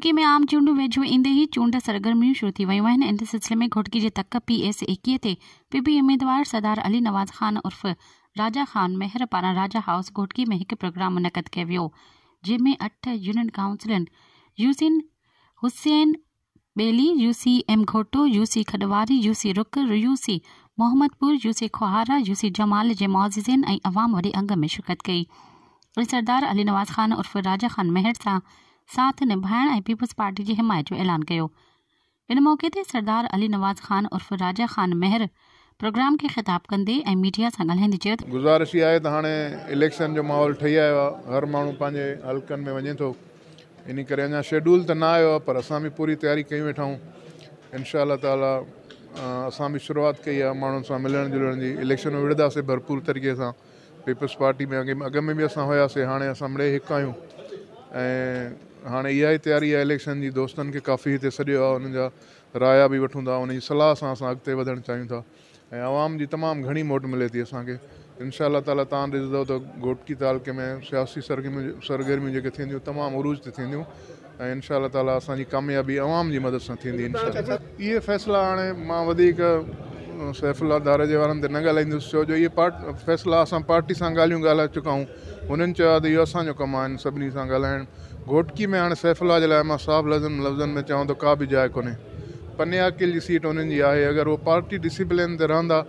گهوٽڪي ۾ عام چونڊون ويجهو ايندي ئي چونڊ سرگرميون شروع ٿي ويون آهن. ان سلسلي ۾ گهوٽڪي جي تڪ پي ايس 21 تي پي پي اميدوار سردار علي نواز خان عرف راجا خان مهر پاران راجا هائوس گهوٽڪي ۾ هڪ پروگرام منعقد ڪيو ويو جنهن ۾ 8 يونين ڪائونسلن Usain Hussain Beli, U C M Ghoto, U C Khadwari, U C Ruk, U C Muhammadpur, U C Kohara, U C Jamal جي معززين ۽ عوام وڏي انگ ۾ شرڪت ڪئي ۽ سردار علي نواز خان عرف راجا خان مهر سان ساٿ نڀائڻ ۽ پيپلز پارٽي جي حمايت جو اعلان ڪيو. ان موقعي تي سردار علي نواز خان عرف راجا خان مهر پروگرام کي خطاب ڪندي ۽ ميڊيا سان ڳالهائيندي چيو ته. گذارش اها آهي ته هاڻي اليڪشن جو ماحول ٺهي آيو آهي، هر ماڻهو پنهنجي حلقن ۾ وڃي ٿو، انهي ڪري اڃا شيڊول ته نه آيو آهي پر اسان به پوري تياري ڪيون ويٺا آهيون انشاء الله تعالي اسان به شروعات ڪئي آهي ماڻهن سان ملڻ جلڻ جي اليڪشن ۾ وڙهنداسي ڀرپور طريقي سان پيپلز پارٽي ۾ اڳ اڳ ۾ به اسان هياسي هاڻي اسان مڙئي هڪ آهيون ۽ هاڻي اها ئي تياري آهي اليڪشن جي دوستن کي ڪافي هتي سڏيو آهي انهن جا رايا به وٺون ٿا انهن جي صلاح سان اسان اڳتي وڌڻ چاهيون ٿا ۽ عوام جي تمام گهڻي موٽ ملي ٿي اسان کي انشاء الله تعالي توهان ڏسندو ته گهوٽڪي تعلقي ۾ سياسي سرگرميون جيڪي ٿينديون تمام عروج تي ٿينديون ۽ انشاء الله تعالي اسان جي ڪاميابي عوام جي مدد سان ٿيندي انشاء الله. اهي فيصلا هاڻي مان وڌيڪ سيف الله ڌاريجي وارن تي نه ڳالهائيندس ڇو جو اهي پارٽ فيصلا اسان پارٽي سان ڳالهيون ڳالهائي چڪا آهيون هنن چيو آهي ته اهو اسان جو ڪم آهي سڀني سان ڳالهائڻ گهوٽڪي ۾ هاڻي سيف الله جي لاء مان صاف لفظن ۾ چوان ٿو ڪا به جاء ڪونهي. پني عاقل جي سيٽ انهن جي آهي اگر اهو پارٽي ڊسيپلين تي رهندا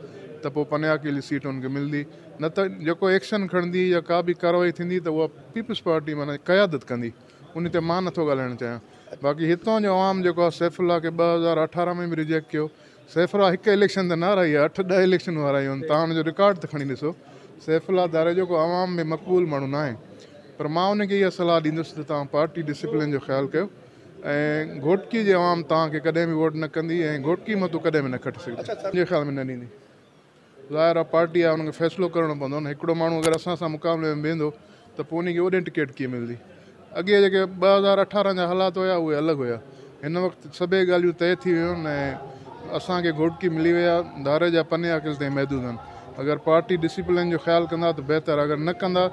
ته پوء پني عاقل جي سيٽ انهن کي ملندي نه ته جيڪو ايڪشن کڻندي يا ڪا به ڪارروائي ٿيندي ته اها پيپلز پارٽي معنيٰ قيادت ڪندي ان تي مان نٿو ڳالهائڻ چاهيان باقي هتان جو عوام جيڪو آهي سيف الله کي 2018 ۾ به ريجيڪٽ ڪيو سيف الله هڪ اليڪشن ته نه هارائي آهي 8 10 اليڪشنون هارايون آهن توهان ان جو رڪارڊ ته کڻي ڏسو سيف الله ڌاريجو ڪو عوام ۾ مقبول ماڻهو ناهي پر مان ان کي اها صلاح ڏيندس ته توهان پارٽي ڊسيپلين جو خيال ڪيو ۽ گهوٽڪي جي عوام توهان کي ڪڏهن به ووٽ نه ڪندي ۽ گهوٽڪي مان تون ڪڏهن به نه کٽي سگهندين. منهنجي خيال ۾ نه ڏيندي. ظاهر آهي پارٽي آهي ان کي فيصلو ڪرڻو پوندو نه. هڪڙو ماڻهو اگر اسان سان مقابلي ۾ بيهندو ته پوء ان کي اوڏي ٽڪيٽ ڪيئن ملندي. اڳي جيڪي 2018 جا حالات هيا اهي الڳ هيا. هن وقت سڀئي ڳالهيون طئي ٿي ويون آهن ۽ اسان کي گهوٽڪي ملي وئي آهي. ڌاريجا پني عاقل تائين محدود آهن. اگر پارٽي ڊسيپلين جو خيال ڪندا ته بهتر اگر نه ڪندا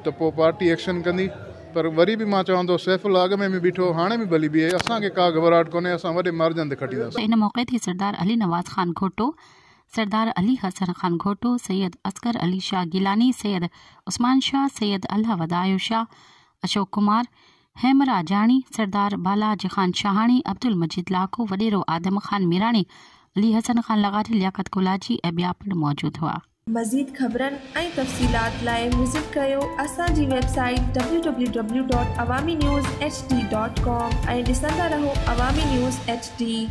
ته پوء پارٽي ايڪشن ڪندي. پر وري به مان چوان ٿو سيف الله اڳ ۾ به بيٺو هو هاڻي به ڀلي بيهي اسان کي ڪا گهٻراهٽ ڪونهي اسان وڏي مارجن تي کٽينداسين. ان موقعي تي سردار علي نواز خان گهوٽو، سردار علي حسن خان گهوٽو، سيد اصغر علي شاهه گيلاني، سيد عثمان شاهه، سيد الله ودايو شاهه، اشوڪ ڪمار، هيمراجاڻي، سردار بالاج خان شاهاڻي، عبدالمجيد لاکو، وڏيرو آدم خان ميراڻي، علي حسن خان لغاري، لياقت گولاچي ۽ ٻيا پڻ موجود هئا. مزيد خبرن ۽ تفصيلات لاء وزٽ ڪريو اسان جي web site www.awaminews hd.com ۽ ڏسندا رهو عوامي نيوز ايڇ ڊي.